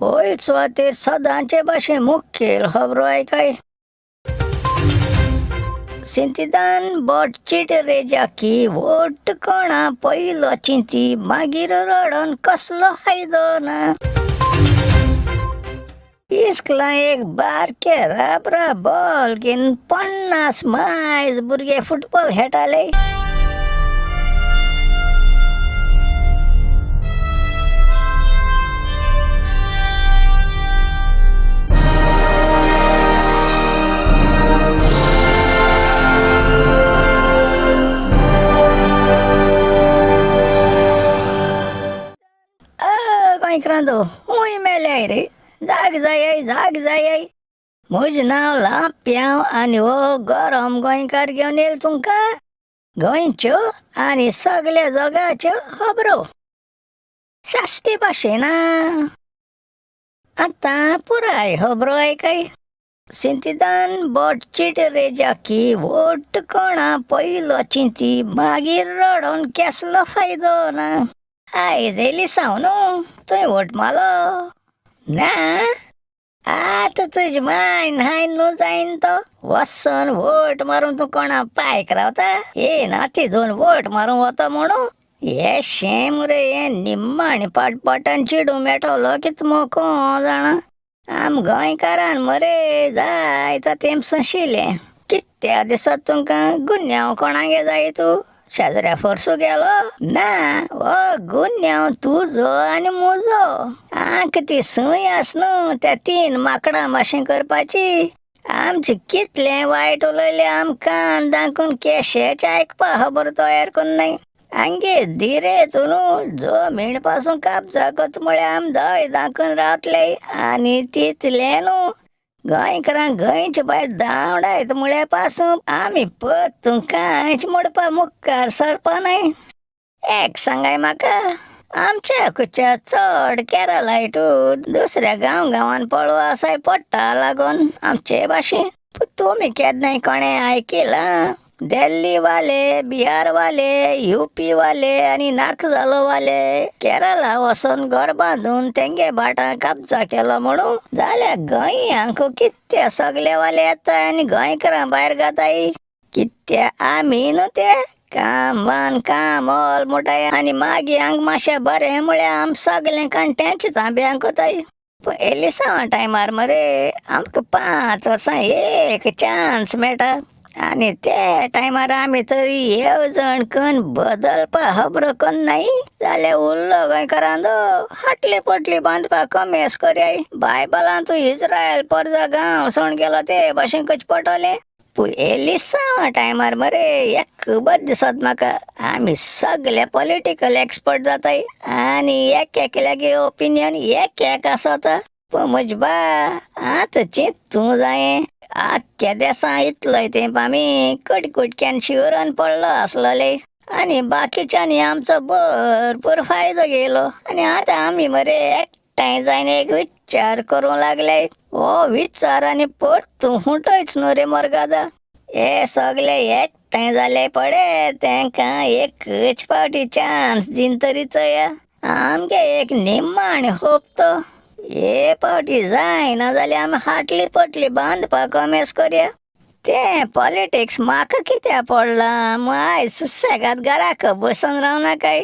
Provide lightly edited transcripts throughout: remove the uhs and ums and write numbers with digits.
पयल सुवातेर सदांचे भाशेन मुखेल खबरो आयकाय. सिंतिदान बोटचीट रेजाकी वोट कोणा पयलो चिंती मागीर रडोन कसलो फायदो ना. इस्कलां एक बारके राबरा बॉल घेवन 50 मायज भुरगे फुटबॉल खेळटाले. गोंयकारांनो हूंय मेल्याय रे, जाग जाय जाग जाय. म्हजें नांव लांप्यांव आनी हो गरम गोंयकार घेवन येयला तुमकां गोंयच्यो आनी सगल्या जगाच्यो खबरो साश्टी भाशेन. आतां पुराय खबरो आयकाय. सिंतिदान बोटचीट रेजाकी वोट कोणा पयलो चिंती मागीर रडोन केसलो फायदो ना. आयज एलिसांव न्हू, तुवें वोट मारलो ना? आतां तुज मायन हायन न्हू जायन तो वचोन वोट मारून तूं कोणा पायक रावता? ये ना ती दोन वोट मारूंक वता म्हणून हे शेम रे. हे निम्माणी पाटपाटान चिडूं मेळटलो कित मो कोण जाणा. आम गोंयकारान मरे जायता तेंप सोंशिल्लें. कित्या दिसत तुमकां गुन्यांव कोणागे जाय? तूं शेजऱ्या फोर्सू गेलो ना? हो गुन्यांव तुजो आनी म्हजो. आंक ती सूय आस न्हू त्या 3 माकडां भाशेन करपाची. आमचे कितलें वायट उलयलें आमकां दाखून केशेच आयकपा खबर तयार करून आमगे धिरे तूं न्हू जो मेण पासून कापजा कोत म्हळ्यार आम दोळे दाखून रावतले. आनी तितलें न्हू गोंयकारांक गोंयचे भायर धांवडायत म्हळ्यार पासून आमी परतून कांयच म्हणपा मुखार सरपा न्हय. एक सांगाय म्हाका, आमच्या कुच्या चड केरलायटू दुसऱ्या गांव गांवान पळो आसाय पडटा लागून आमचे भाशेन. तुमी केन्नाय कोणें आयकिलां दिल्ली वाले, बिहार वाले, युपी वाले आनी नाक जालो वाले केरला वचून घर बांदून तेंगे भाटां कब्जा केलो म्हणून? जाल्यार गोंयांक कित्या सगळे वाले येता आनी गोंयकारां भायर घाताय कित्या? आमी न्हू ते काम बान काम ऑल म्हणटाय आनी मागीर हांगा मातशें बरें म्हळ्यार आम सगळें काणट्यांचे तांब्यांक वताय. पूण एलिसांवा टायमार मरे आमकां 5 वर्सां एक चान्स मेळटा आनी ते टायमार आमी तरी येवजण कन्न बदलपा खबरो कन्नाय जाल्यार उरलो गोंयकारांचो हाटली पोटली बांदपाक कमेस करयाय. बायबलान तूं इस्रायल परजा गांव सोडून गेलो ते भाशेन करचें पडटलें. पूण एलिसांवा टायमार मरे एक बरें दिसत म्हाका आमी सगळे पॉलिटिकल एक्सपर्ट जाताय आनी एक एकल्यागे ओपिनियन एक एक आसता. पूण म्हज बा आतां चिंतूं जायें आख्ख्या देसां इतलोय तेंप आमी कटकुटक्यान शिवरान पडलो आसलोले आनी बाकीच्यांनी आमचो भरपूर फायदो घेयलो. आनी आतां आमी मरे एकठांय जायन एक विचार करूंक लागले. हो विचार आनी परतून हुंटयच न्हू रे मरगादा. हे सगळे एकठांय जाले पळय तेंकां एकच फावटी चान्स दिन तरी चोया. आमगे एक निमाणी होप तो हे फावटी जायना जाल्यार आमी हाटली पोटली बांदपाक कमेस करया. तें पॉलिटिक्स म्हाका कित्याक पडलां? आयज सुसेगाद घराक बसून रावनाकाय.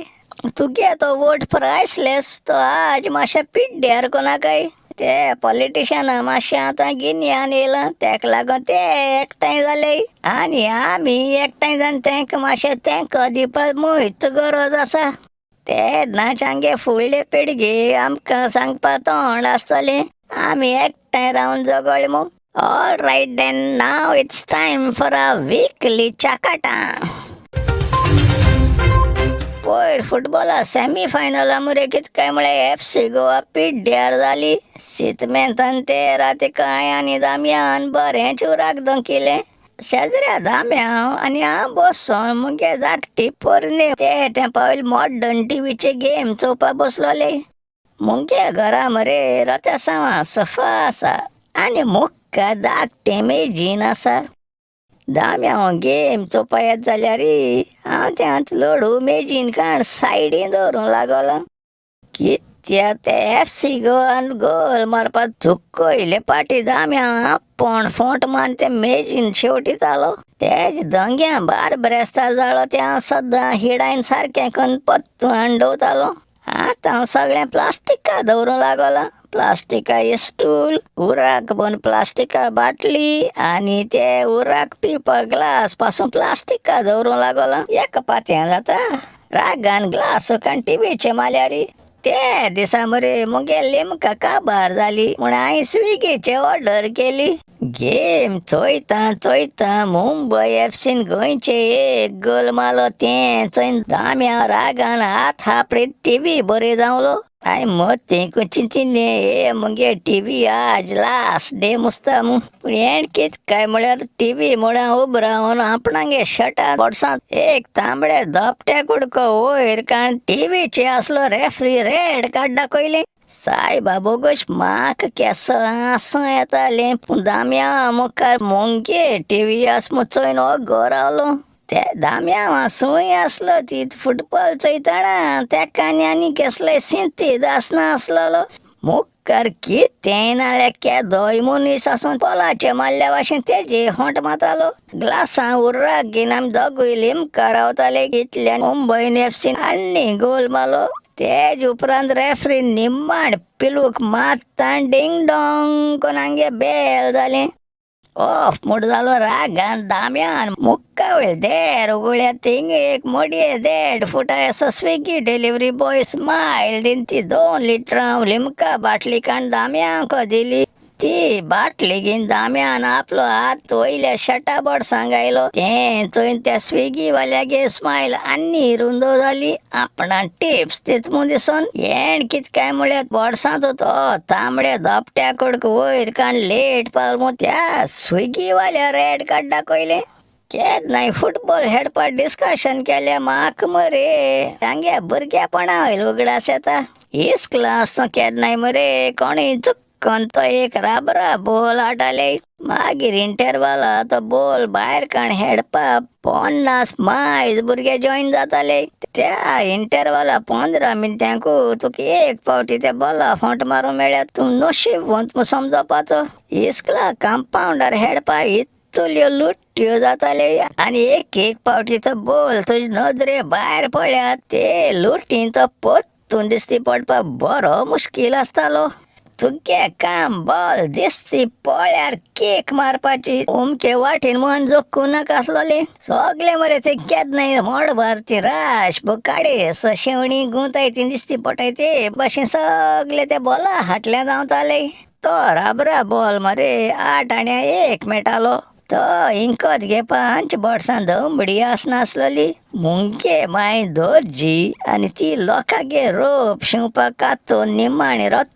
तुगे तो वोट प्रायसलेस तो आज मातशें पिड्ड्यार कोनाकाय. ते पॉलिटिशनां मातशें आतां गिन्यान येयलां तेका लागून ते एकठांय जाले आनी आमी एकठांय जावन तेंकां मातशें तेंको दिवपाक मोयत गरज आसा. तेन्नाच आमगे फुडले पिळगे आमकां सांगपा तोंड आसतलें आमी एकठांय रावन जगले म्हूण. All right then, now it's time for a weekly चकाटां. पयर फुटबॉला सेमी फायनला मरे कितें काय म्हळ्यार एफ सी गोवा पिड्ड्यार जाली. सितमेंतान ते राती कांय आनी दामयान बरें चुराक दोंकिलें. शेजऱ्या दाम्यांव आनी हांव बसोन मुगे धाकटी पोरणे ते तेंपा वयले मॉडर्न टिवीचे गेम चोवपा बसलोले. मुगे घरा मरे रोतेसांवां सोफा आसा आनी मुखार धाकटें मेजीन आसा. दाम्यांव गेम चोवपा येत जाल्यार हांव तें लडू मेजीन काड सायडीन दवरूंक लागलो. कितें कित्या ते एफ सी गोवान गोल मारपाक चुकयले पाटी दाम्या पण फोंट मान ते मेजीन शेवटीतालो. तेज दंग्या बार ब्रेस्तार जालो तें हांव सद्दां हिडायन सारकें कन्न पत्तून हाडून दवरतालो. आतां हांव सगळें प्लास्टिका दवरूंक लागलां. प्लास्टिका स्टूल, उराक बन प्लास्टिका बाटली आनी ते उराक पिवपाक ग्लास पासून प्लास्टिका दवरूंक लागलां. एका पातयां जाता रागान ग्लास काडून टिवीचे मारल्यार ते दिसा मरे मुगे लिमका काबार जाली म्हूण हांवें स्विगीचेर ऑर्डर केली. गेम चोयता चोयता मुंबय एफसीन गोंयचे एक गोल मारलो तें चोयन दाम्या रागान हात हापडीत टिवी बरी धांवलो. हांवें मतींक चिंतिल्लें हे मुगे टिवी आज लास्ट डे मुसता म्हूण. पूण हेण कितें काय म्हळ्यार टिवी म्हळ्यार उबो रावन आपणागे शर्टा बोल्सांत एक तांबडे धपट्या कुडको वयर काडून टिवीचे आसलो रेफ्री रेड कार्ड दाखयलें. सायबा बोगोश म्हाका केसो हांसो येतालें पूण दाम्या मुखार मुगे टिवी आस म्हूण चोयन ओगो रावलो. ते दाम्या सूय आसलो ती फुटबॉल चोयतना तेका आनी आनी केसले सिंतीद आसना आसलेलो. मुखार कितें नाल्यार केदोय मनीस आसून पोलाचे मारल्या भाशेन तेजे होंट मारतालो. ग्लासां उर्राक घेवन आमी दोगूय लिमका रावताले. इतल्यान मुंबय एफसीन आनी गोल मारलो. तेज उपरांत रेफ्री निमाण पिलूक मात्ता डिंग डोंग करून आमगे बेल जालें. ऑफ म्हूण जालो रागान दाम्यान मुक्का वयर देर उगडल्या थिंग एक मोडये 1.5 फुटा असो स्विगी डिलिव्हरी बॉय स्मायल दिवन ती 2 लिटरां लिमका बाटली काडून दाम्यांक दिली. ती बाटली घेवन दाम्यान आपलो हात वयल्या शर्टा बोल्सांक घायलो. तें चोयन त्या स्विगी वाल्यागे स्मायल आनी रुंदो जाली. आपणा टिप्स दीत म्हूण दिसून हेण कितें काय म्हळ्यार बोल्सांत तो तांबड्या धपट्या कुडको वयर काडून लेट पावलो म्हूण त्या स्विगी वाल्या रेड कार्ड दाखयलें. केन्नाय फुटबॉल खेळपा डिस्कशन केलें म्हाका मरे तांगे भुरगेपणा वयलो उगडास येता. इस्कला आसतना केन्नाय मरे कोणूय चुक्कोन तो एक राबरा बॉल हाडटाले. मागीर इंटरवाला तो बॉल भायर काडून खेळपाक 50 मायज भुरगे जॉयन जाताले. त्या इंटरवाला 15 मिनटांकू तुका एक फावटी त्या बॉला फोंट मारूंक मेळ्ळ्यार तूं नशीबवंत म्हूण समजपाचो. इस्कला कंपावंडार खेळपाक इतल्यो लुट्ट्यो जाताल्यो आनी एक एक फावटी तो बॉल तुजे नदरे भायर पडल्यार ते लुटीन तो पोत्तून दिश्टी पडपाक बरो मुश्कील आसतालो. तुगे काम बॉल दिसती पळ्यार केक मारपाची. उमके वाटेन मन जोखूं नाका आसलोलें. सगळे मरे ते केन्नाय मोडभर ती राश काडे शेवणी गुंताय ती दिसती पडटाय ते भाशेन सगळे ते बॉला हाटल्यान धांवताले. तो राबरा बॉल मरे 8 आण्या 1 मेळटालो. तो इंकत घेवपा आमच्या बोल्सां दमडी आसनासलेली. मुगे मांय दर्जी आनी ती लोकांगे रोप शिंवपाक कातून निमाणी रोत्ता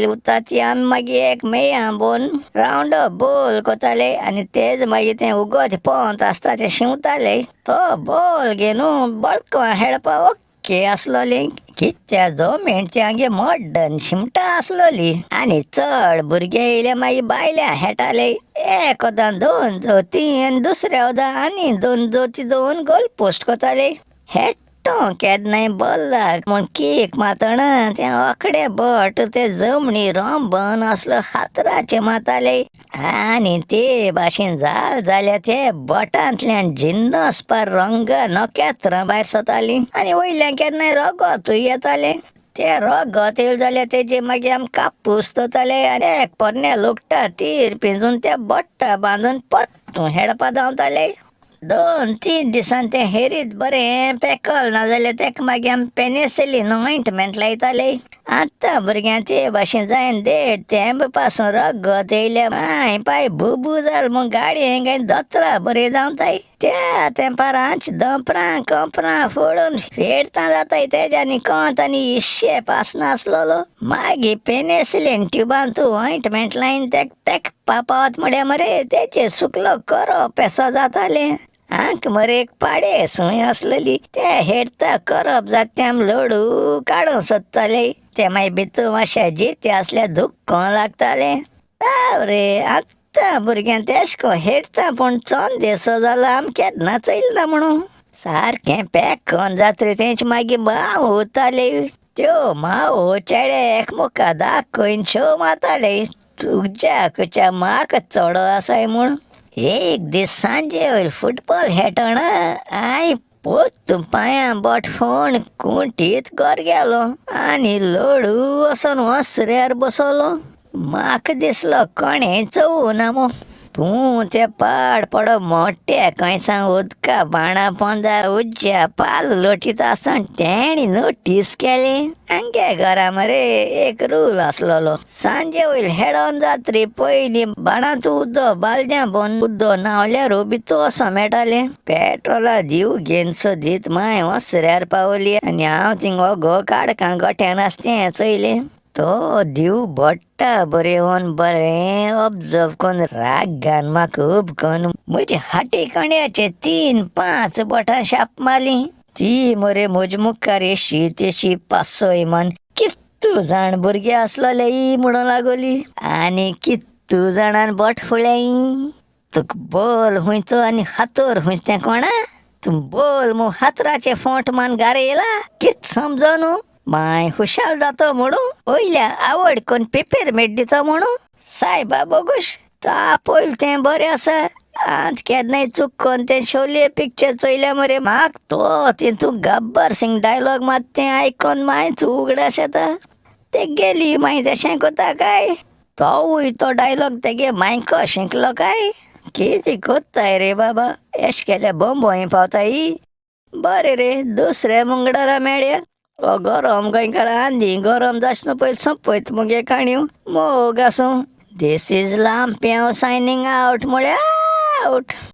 उरता ती आमी मागीर एक मेया बोन रावंड बोल कोताले आनी तेज मागीर तें उगत पोंत आसता तें शिंवताले. तो बॉल घेवन बळको खेळपाक ओके आसलोली. कित्या जमीन ती आमगे मड्डन शिमटा आसलोली आनी चड भुरगे येयले मागीर बायल्या खेळटाले. एक वदान 2 जोती आनी दुसऱ्या वदान आनी 2 जोती दवरून गोल पोस्ट कोताले. हेडटो केन्नाय बॉलाक म्हूण कीक मारतना तें आंकडे बोट ते जमनी रोंबन आसलो हातराचे मारताले आनी ते भाशेन जाल जाल्यार ते बोटांतल्यान जिन्नस पार रंग नखेत्रां भायर सरतालीं आनी वयल्यान केन्नाय रगतूय येतालें. ते रगत येयलें जाल्यार तेजे मागीर आमी कापूस दवरताले आनी एक पोरण्या लुगटा तीर पिंजून त्या बोट्टा बांदून परतून खेळपा धांवताले. 2-3 दिसान तें हेरीत बरें पेकल नाजाल्यार तेका मागीर आमी पेनिसिलीन ऑयंटमेंट लायताले. आतां भुरग्यां ते भाशेन जायन 1.5 थेंब पासून रगत येयल्या मांय पाय बुबू जाल म्हूण गाडयेन काय दोतोरा बरी धांवताय. त्या तेंपार आमची दोंपरां कोपरां फोडून फेडतां जाताय तेज्यानी कोंत आनी इशेप आसनासलेलो. मागीर पेनिसिलीन ट्युबान तूं ऑयंटमेंट लायन तेका पेकपा पावत म्हळ्यार मरे तेजे सुकलो करप पेसो जातालें. आंक मरे एक पाडे सूय आसलेली ते हेडता करप जाता तें आमी लोडू काडूंक सोदताले. ते मागीर भितर मातशें जिते आसल्यार दुख्खों लागतालें. राव रे आतां भुरग्यां तेश कोन हेडता पूण चोंदेसो जालो आमी केन्ना चोयलें ना म्हणून. सारकें पॅक करून जातरी तेंचे मागीर बाव उरताले. त्यो मावो चेडे एकमुका दाखयन शो मारताले तुज्या कुच्या म्हाका चडो आसाय म्हूण. एक दीस सांजे वयर फुटबॉल खेळटना हांवें पोत्तून पांयां बोट फोण कुंटीत घर गेलो आनी लडू वचोन वसऱ्यार बसलो. म्हाका दिसलो कोणें चोवना मू. पूण ते पाड पडो मोट्या कंयसान उदका बाणा पोंदा उज्या पाल लोटीत आसतना तेणी नोटीस केलें. आमगे घरा मरे एक रूल आसलेलो, सांजे वयर हेडोन जातरी पयलीं बाणांत उदक बालद्यां भरून उदक न्हांवल्यार भितर वचों मेळटालें. पेट्रोला दीव घेनसो दीत मांय वसऱ्यार पावली आनी हांव थिंग ओगो काडकां गोठ्यान आसा तें चोयलें. तो दीव बट्टा बरेवन बरें ऑब्जर्व करून रागान म्हाका उब करून म्हज्या हाटी कण्याचे 3-5 बोटां शाप मारली. ती मरे म्हजे मुखार येशी तेशी पासय मान कितू जाण भुरगे आसलोले ई म्हणून लागोली आनी कितू जाणान बोट फुळ्याई. तुका बोल हुंयचो आनी हातोर हुंयच तें कोणा, तूं बोल मू हातराचे फोंट मान गारे येयला कित समजो न्हू. माय खुशाल जातो म्हणून वयल्या आवड कोण पेपर मेड्डीचो म्हणून सायबा बोगूश तापयल तें बरें आसा. आंत केन्नाय चुकोन तें शोले पिक्चर चोयल्या मरे म्हाक तो तितून गब्बर सिंग डायलॉग मात तें आयकोन मांयच उगडास येता. ते गेली मागीर तेशें कोता काय तोवूय तो डायलॉग तेगे मायको शिकलो काय कितें कोत्ताय रे बाबा, एश केल्या बोंबोय पावताय. बरें रे दुसऱ्या मुंगडारा मेळया. हो गरम गोंयकार आनी गरम जाशें पयलीं सोंपयत मुगे काणयो. मोग आसूं. This is Lampiao signing out म्हळ्यार आवट.